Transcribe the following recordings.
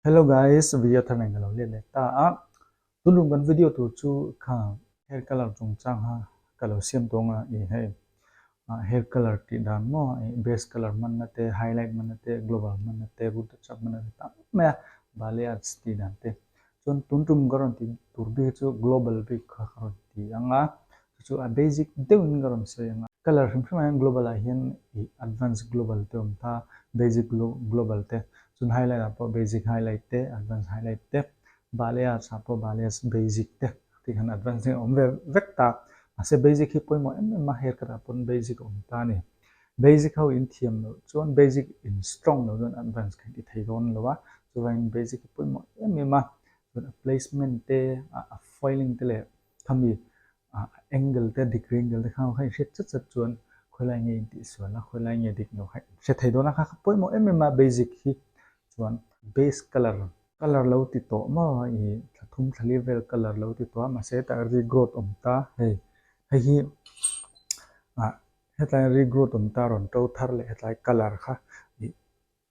Hello guys, video thar nen ka lo let leh ta a. Tunlum kan video tur chu kha hair color chungchang ha ka lo siam tawng a i hei hair color tih dan maw i base color hmanna te, highlight hmanna te, global hmanna te, root touch up hmanna te tam mai a, balayage tih dan te. Chuan tun tum ka rawn tih tur bik chu global bik kha ka rawn ti ang a, chu chu a basic deuhin ka rawn sawi ang a. Color hrim hrim ah hian global ah hian ih advance global te awm ta, basic global te, chuan highlight ah pawh basic highlight te, advance highlight te, balayage ah pawh balayage basic te tih khan advance hi a awm ve vek ta. Mahse basic hi pawimawh em em a, hair cut ah pawn basic a awm ta a ni. Basic ho in thiam loh chuan basic in strong loh chuan advance kha in ti thei dawn lo a, chuvangin basic hi pawimawh em em a, chuan a placement te, a foiling te leh khami angle te degree angle te kha kha in hriat chat chat chuan khawilai nge in tihsual a, khawilai nge dik loh kha in hre thei dawn a, kha kha pawimawh em em a basic hi chuan base colour colour lo ti tawh maw i thla thum thla li vel colour lo ti tawh a mahse hetah regrowth awm ta hei hei hi ah Hetlai regrowth awm ta rawn to thar leh hetlai colour kha ih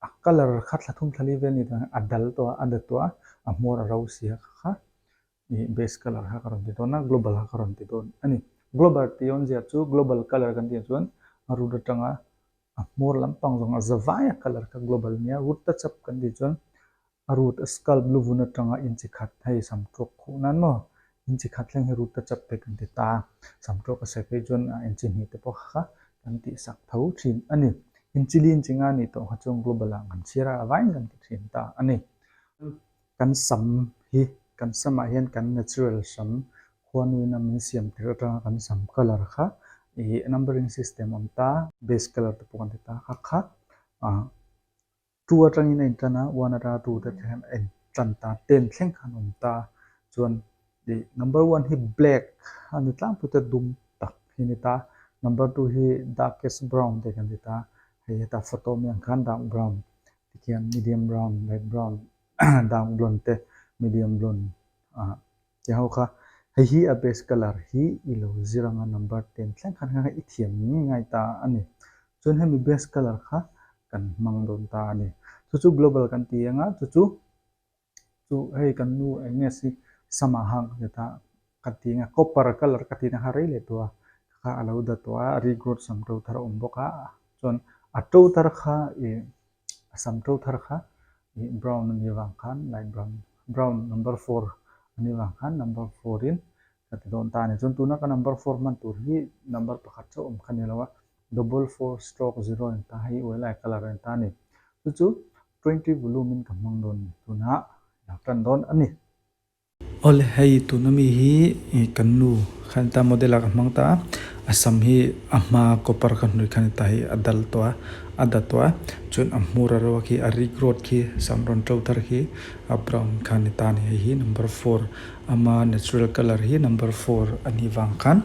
a colour kha thla thum thla li vel ni tawh a dal tawh a a da tawh a a hmawr a ro si a kha kha ih base colour kha ka rawn ti dawn a global kha ka rawn ti dawn a ni. Global tih awmzia chu global colour kan tih chuan a root atanga a hmawr lampang zawng a za vai a colour kha global a nia root touch up kan tih chuan A root a scalp luvun atanga inchi khat hei sam tawk khuh nan maw inchi khat thleng hi root touch up te kan ti ta a, sam tawk a sawi phei chuan a inchi hnih te pawh kha kan tih sak tho thin a ni. Inchi li inchi nga nih tawh kha chuan global ah kan chhiar a, a vaiin kan ti thin ta a ni. Kan sam hi kan samah hian kan natural sam khuanuin a min siam tir atanga kan sam colour kha ih numbering system awm ta, base colour te pawh kan ti ta kha kha ah Two atangin a intan a, one atanga two te thleng a intan ta, ten thleng khan a awm ta. Chuan ih number one hi black a ni tlangpui ta dum tak hi a ni ta, number two hi darkest brown te kan ti ta, hei heta photo awm ang khan dark brown tikhian medium brown, light brown, dark blonde te medium blonde ah. Che ho kha, hei hi a base colour hi i lo zir anga number ten thleng khan khan i thiam ngei ngai ta a ni. Chuan hemi base colour kha kan hmang dawn ta a ni. Chu chu global kan ti anga chu chu chu hei kan nu eng nge si sama hang ka ti ta ka ti anga copper colour ka tihna kha rei leh tawh a kha a lo da tawh a regrowth sam to thar a awm bawk a chuan a to thar kha ih a sam to thar kha ih brown a nih avang khan light brown brown number four a nih avang khan number four in ka ti dawn ta a ni. Chuan tuna ka number four hman tur hi number pakhat chauh awm kha ni lo a, double four stroke zero a ni ta, hei uai lai colour a ni ta a ni. Chu chu twenty volume in ka hmang dawn a ni, tunah i lo tan dawn a ni. Awle hei tuna mi hi kan nu khan ta model ah ka hmang ta a, a sam hi a hma copper ka hnawih khan ta hi a dal tawh a, a da tawh a, chuan a hmur a ro khi a rik road khi sam rawn to thar khi a brown kha a ni ta a ni, hei hi number four ama natural colour hi number four a nih vang khan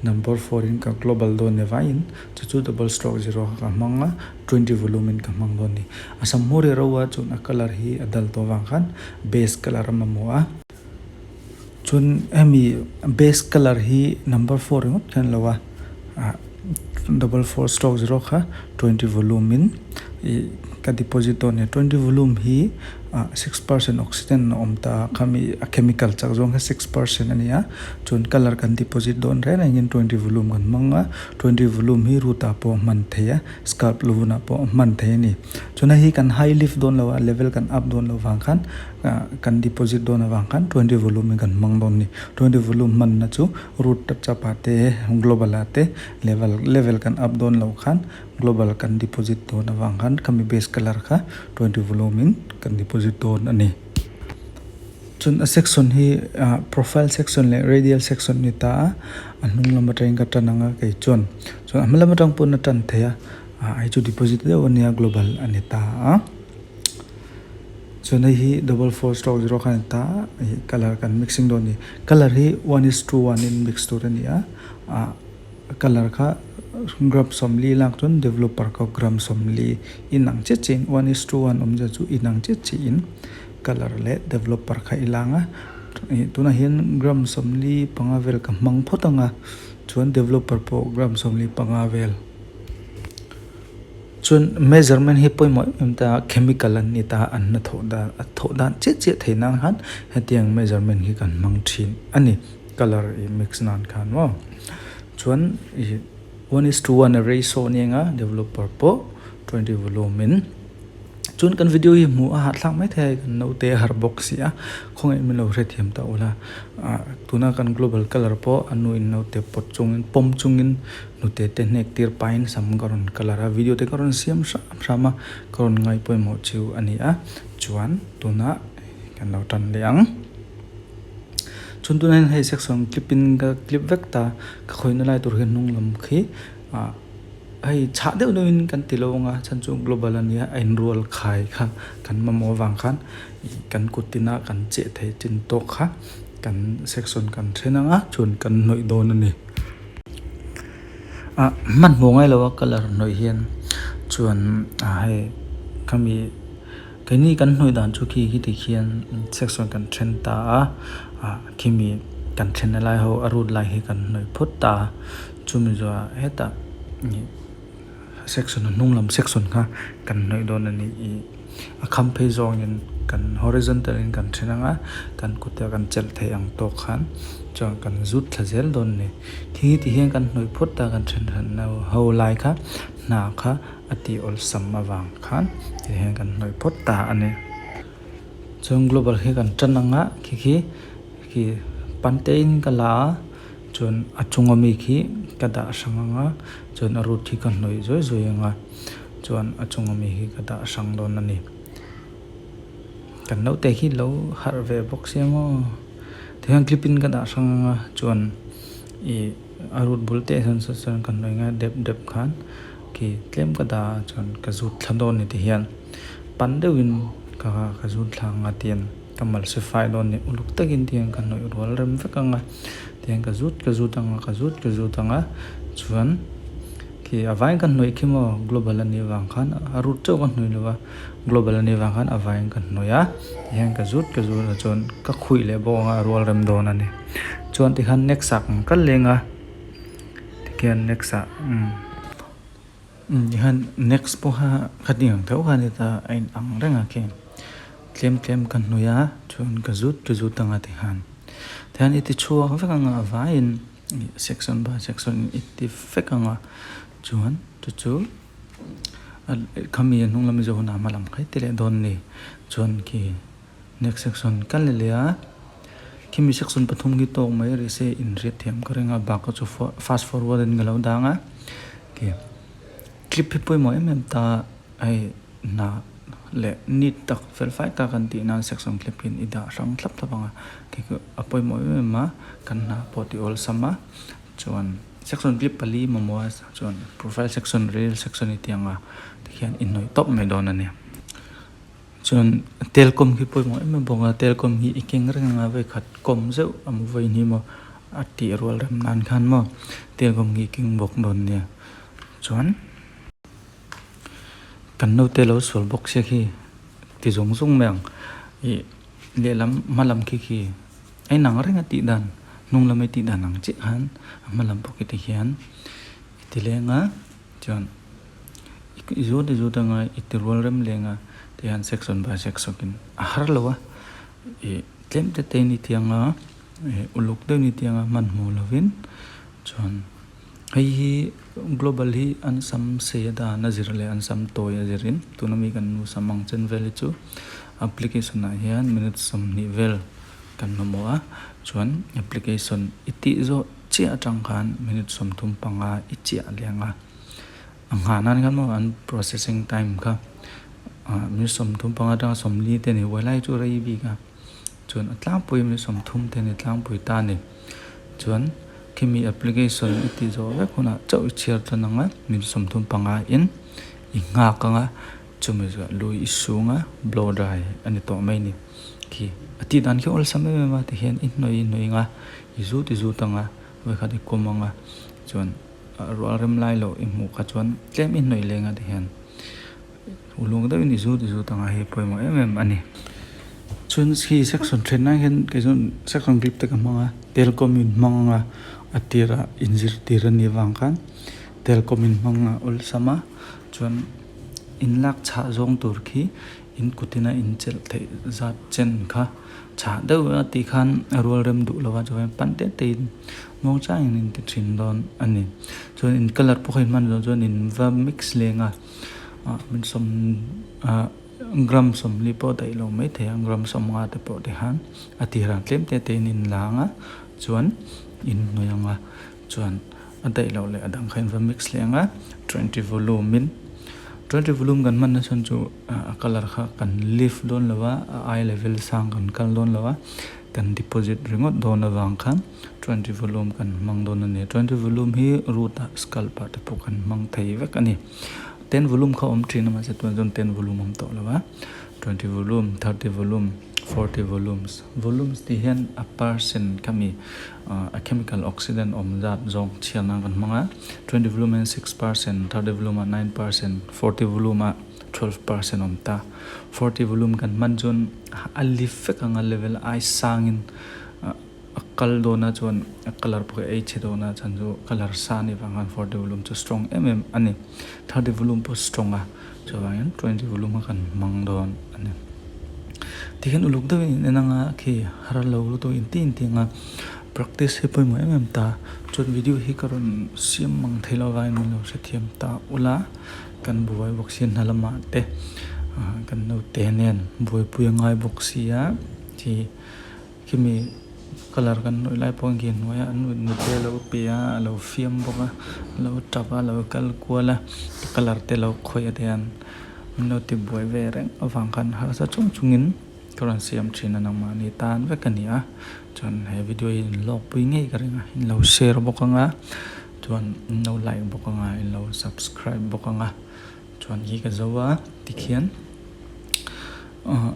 number four in ka global dawn ni vaiin chu chu double stroke zero kha ka hmang a twenty volume in ka hmang dawn a ni. A sam hmur hi a ro a chuan a colour hi a dal tawh avang khan base colour a mamawh a chuan hemi base colour hi number four ringawt khian a lo a ah double four stroke zero kha twenty volume in ih ka deposit dawn a ni twenty volume hi ah six percent oxygen a awm ta a khami a chemical chak zawng kha six percent a ni a chuan colour kan deposit dawn reng rengin twenty volume kan hmang a twenty volume hi root ah pawh a hman theih a. Scalp luvunah pawh hman thei a ni. Chuan hei hi kan high lift dawn lo a, level kan up dawn lo vang khan kan deposit dawn avang khan twenty volume in kan hmang dawn a ni. Twenty volume hmanna chu root touch up ah te global ah te level level kan up dawn loh khan global kan deposit dawn avang khan khami base colour kha twenty volume in kan deposit dawn a ni. Chuan a section hi ah profile section leh radial section a ni ta a, a hnung lam atangin ka tan ang a kei chuan chuan a hma lam atang pawn a tan thei a ah hei chu deposit deuh a nia global a ni ta a chuan hei hi double four stroke zero kha a ni ta a ih colour kan mixing dawn a ni colour hi one is to one in mix tur a ni a ah colour kha gram sawmli lak chuan developer kha gram sawmli inang chiah chiah in one is to one awmzia chu inang chiah chiah in. Colour leh developer kha i lang a ih tunah hian gram 45 vel ka hmang phawt ang a chuan developer pawh gram 45 vel. Chuan measurement hi pawimawh em em ta a, chemical an ni ta a, an hnathawh dan a thawh dan chiah chiah theih nan khan hetiang measurement hi kan hmang thin a ni colour ih mix nan khan maw. Chuan ih one is to one a ratio a ni ang a developer pawh 20 volume in. Chuan kan video hi hmuh a hahthlak mai thei a kan naute a harh bawk si a, khawngaih min lo hrethiam ta ula. Ah tuna kan global colour pawh a nuin naute pawt chungin pawm chungin hnute te hnek tir pahin sam ka rawn colour a, video te ka rawn siam hram hram a, ka rawn ngai pawimawh chu a ni a. Chuan tunah kan lo tan leh ang. Chuan tunah hian hei section clip in ka clip vek ta, ka khawihna lai tur hi hnung lam khi ah. Hei chhah deuh deuhin kan ti lo ang a, chhan chu global a nia a inrual khai kha kan mamawh avang khan kan kut tina kan cheh thei chin tawk kha kan section kan then ang a chuan kan hnawih dawn a ni. Ah hmanhmawh ngai lo a colour hnawih hian chuan ah hei khami keini kan hnawih dan chu khi khi ti khian section kan then ta a ah khimi kan thenna lai ho a root lai hi kan hnawih phawt ta a. Chumi zawhah hetah ih section a hnung lam section kha kan hnawih dawn a ni ih a kham phei zawngin kan horizontal in kan then ang a kan kut a kan chelh theih ang tawk khan chuan kan zut thla zel dawn a ni khi ti hian kan hnawih phawt a kan then hran ho lai kha hna kha a tih awlsam avang khan ti hian kan hnawih phawt ta a ni chuan global khi kan tan ang a khi khi khi pan te in ka la a. Chuan a chunga mi khi ka dah hrang ang a, chuan a root khi ka hnawih zuai zuai ang a, chuan a chunga mi khi ka dah hrang dawn a ni. Kan naute khi lo harh ve bawk sia maw? Tihian clip in ka dah hrang ang a, chuan ih a root bul te ah hian saw chuan ka hnawih ngai dep dep khan khi tlem ka dah a chuan ka zut thla dawn a ni tihian pan deuhin ka ka zut thla ang a tihian. Ka mal si fai dawn ni uluk takin tiang ka hnawih rual rem vek ang a, tiang ka zut ka zut ang a, ka zut ka zut ang a, chuan khi a vaiin ka hnawih khi maw global a nih vang khan a root chauh ka hnawih lo va, global a nih vang khan a vaiin ka hnawih a, tihian ka zut ka zut a chuan ka khuih leh bawk ang a a rual rem dawn a ni. Chuan tikhan next ah kan kal leng a, tikhian next ah umm. Tihian next pawha khati ang tho kha ni ta a in ang reng a khi tlem tlem ka hnawih a chuan ka zut ka zut anga tihian tihian i ti chhuak vek anga a vaiin section by section in i ti vek anga chuan chu chu khami a hnung lam i zawh hunah hma lam kha i ti leh dawn a ni chuan khi next section ka la leh a khimi section pathum khi tawk mai rih se inhriat thiam ka ring a bakah chu fast forward in ka lo dang a. Clip hi pawimawh em em ta hei hna leh neat tak fel fai tak an tih nan section clip hian i dah hrang thlap thlap ang a khi chu a pawimawh em em a kan hna pawh tih awlsam a chuan section clip pali mamawh a chuan profile section reel section i tih ang a tikhian i hnawih tawp mai dawn a ni. Chuan telcom khi pawimawh em em bawk a telcom hi i keng reng anga vawikhat kawm zeuh a maw vawiin hi maw a tih rual rem nan khan maw telcom hi i keng bawk dawn nia chuan kan naute lo sual bawk sia khi ti zawng zawng mai ang ih lehlam hma lam khi khi a inang reng a tih dan hnung lam a tih dan ang chiah khan a hma lam pawh khi ti hian i ti leng a chuan. I zut i zut anga i ti rual rem leng a tihian section by section in a har lo a ih tlem te te ni tiang a ih uluk deuh ni tiang a hmanhmawh lovin chuan hei hi global hi an sam sei a dan a zir leh an sam tawi a zirin tuna mi kan nu sam ang chen vel hi chu application ah hian minute 20 vel kan mamawh a chuan application i tih zawh chiah atang khan minute 35 i chiah leng a. A nghah nan khan maw an processing time kha ah minute 35 atanga 40 te ni huai lai chu rei bik a chuan a tlangpui minute 30 te ni tlangpui ta a ni chuan khimi application i tih zawh vek hunah chauh i chhiar tan ang a minute 35 in i nghak ang a chumi zawh lui i sung a blow dry a ni tawh mai a ni khi a tih dan khi awlsam em em a tihian i hnawih i hnawih ang a i zut i zut ang a vawikhat i kawm ang a chuan. Rual rem lai loh i hmuh kha chuan tlem i hnawih leng a ti hian uluk deuhin i zut i zut anga hei pawimawh em em a ni. Chuan khi section then lai hian kei chuan section clip te ka hmang a telcom in hmang anga a tirah inzirtir a nih avang khan telcom in hmang a awlsam a chuan. in lak chhah zawng tur khi in kutin a inchelh theih zat chen kha chhah deuh a tih khan a rual rem duh lo a chuan pan te te in muang changin in ti thin dawn a ni. Chuan in colour pawh kha in hman zawh chuan in va mix leng a ah min sawm ah gram sawmli pawh daih lo mai thei a gram sawmnga te pawh ti khan a tirah tlem te te in in la ang a chuan in hnawih ang a chuan a daih loh leh a dang kha in va mix leh ang a 20 volume in 20 volume kan hman na chhan chu a colour kha kan lift dawn lo a a ai level sang kan kal dawn lo a kan deposit ringawt dawn avang khan 20 volume kan hmang dawn a ni 20 volume hi root ah scalp ah te pawh kan hmang thei vek a ni 10 volume kha awm thin a mahse tunah chuan 10 volume a awm tawh lo a 20 volume 30 volume 40 volumes volumes tih hian a percent khami a chemical oxidant awm zat zawng chhiar nan kan hmang a 20 volume hian 6 percent 30 volume ah 9 percent 40 volume ah 12 percent awm ta 40 volume kan hman chuan a lift vek ang a level ai sangin a kal dawn a chuan a colour pawh hi a ei chhe dawn a chhan chu colour sa anih vang khan 40 volume chu strong em em a ni 30 volume pawh strong a chuvangin 20 volume kha kan hmang dawn a ni tikhian uluk deuhin in en anga khi har lo lutuk in ti in ti anga practice hi pawimawh em em ta chuan video hi ka rawn siam mang thei lo avangin min lo hrethiam ta ula kan buai bawk si a hna lamah te kan naute nen buaipui a ngai bawk si a khi Khimi colour kan hnawih lai pawh khi hnuaiah an nute a lo pe a a lo fiam bawk a a lo tap a a lo kal kual a colour te lo khawih a tihian an lo ti buai ve reng avang khan harsa chung chungin ka rawn siam thin a nangmahni tan vek a ni a chuan he video hi in hlawk pui ngei ka ring a in lo share bawk ang a chuan in lo like bawk ang a in lo subscribe bawk ang a chuan hi ka zo a tikhian ah.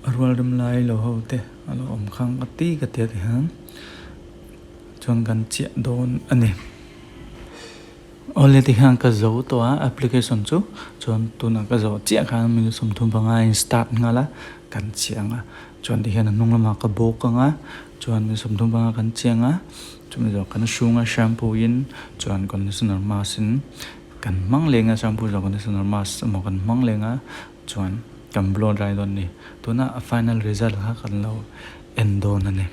A rual rem lai lo ho te a lo awm khang ka ti ka tia ti hian chuan kan chiah dawn a ni. Awle ti hian ka zo tawh a application chu chuan tunah ka zawh chiah khan minute 30 panga in start nghal a kan chiah ang a chuan ti hian a hnung lamah ka bawk ang a chuan minute 30 panga kan chiah ang a chumi zawh kan hrung a shampoo in chuan conditioner mask in kan hmang leng a shampoo zawh conditioner mask emaw kan hmang leng a. Chuan kan blow dry dawn ni. Tuna a final result kha kan lo en dawn a ni.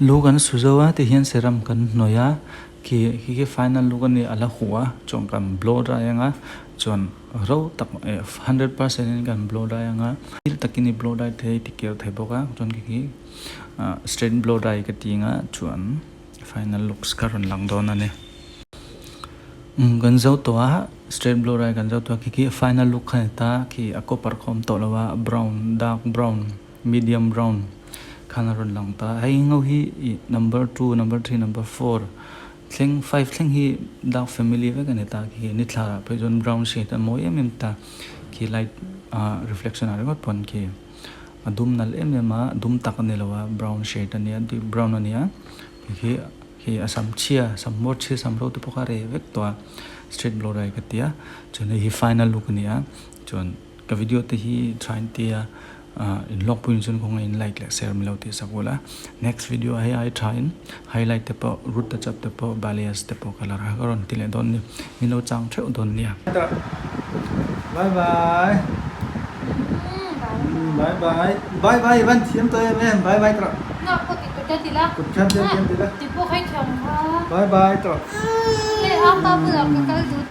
Lu kan su zo a ti hian serum kan hnawih a, khi khi khi final look a ni a la huh a, chuan kan blow dry ang a, chuan ro tak eh 100% in kan blow dry ang a, thil takin i blow dry thei ti kir thei bawk a, chuan khi khi straight blow dry ka ti ang a, chuan. Final looks ka rawn lang dawn a ni. Umm kan zo tawh a, straight blow dry kan zo tawh a, khi khi final look kha a ni ta, khi a copper kha a awm tawh lo a, brown dark brown medium brown khan a rawn lang ta. Hei ngo hi ih number 2, number 3, number 4 thleng 5 thleng hi dark family vek a ni ta, khi ni thla ah phei chuan brown shade a mawi em em ta, khi light ah reflection ah ringawt pawn khi. A dum nalh em em a, dum tak a ni lo a, brown shade a nia, deep brown a nia, hei hi hei a sam chhia sam hmawr chhia sam ro te pawh kha a reh vek tawh a, straight blow dry ka ti a, chuan hei hi final look a ni a, chuan ka video te hi tha in tia ah in hlawk pui chuan kawng in like leh share milo tih sak ula, next video ah hei ai tha in highlight te pawh root touch up te pawh balayage te pawh colour kha ka rawn ti leh dawn a ni. Min lo chang theuh dawn nia. Bye bye. Bye bye. Bye bye i van thiam tawh em em. Bye bye tawh. Na kut i kut ti la. Kut thiam thiam thiam ti la. Ti pawh khai thiam ha. Bye bye tawh. Le a pa bulah ka kal duh.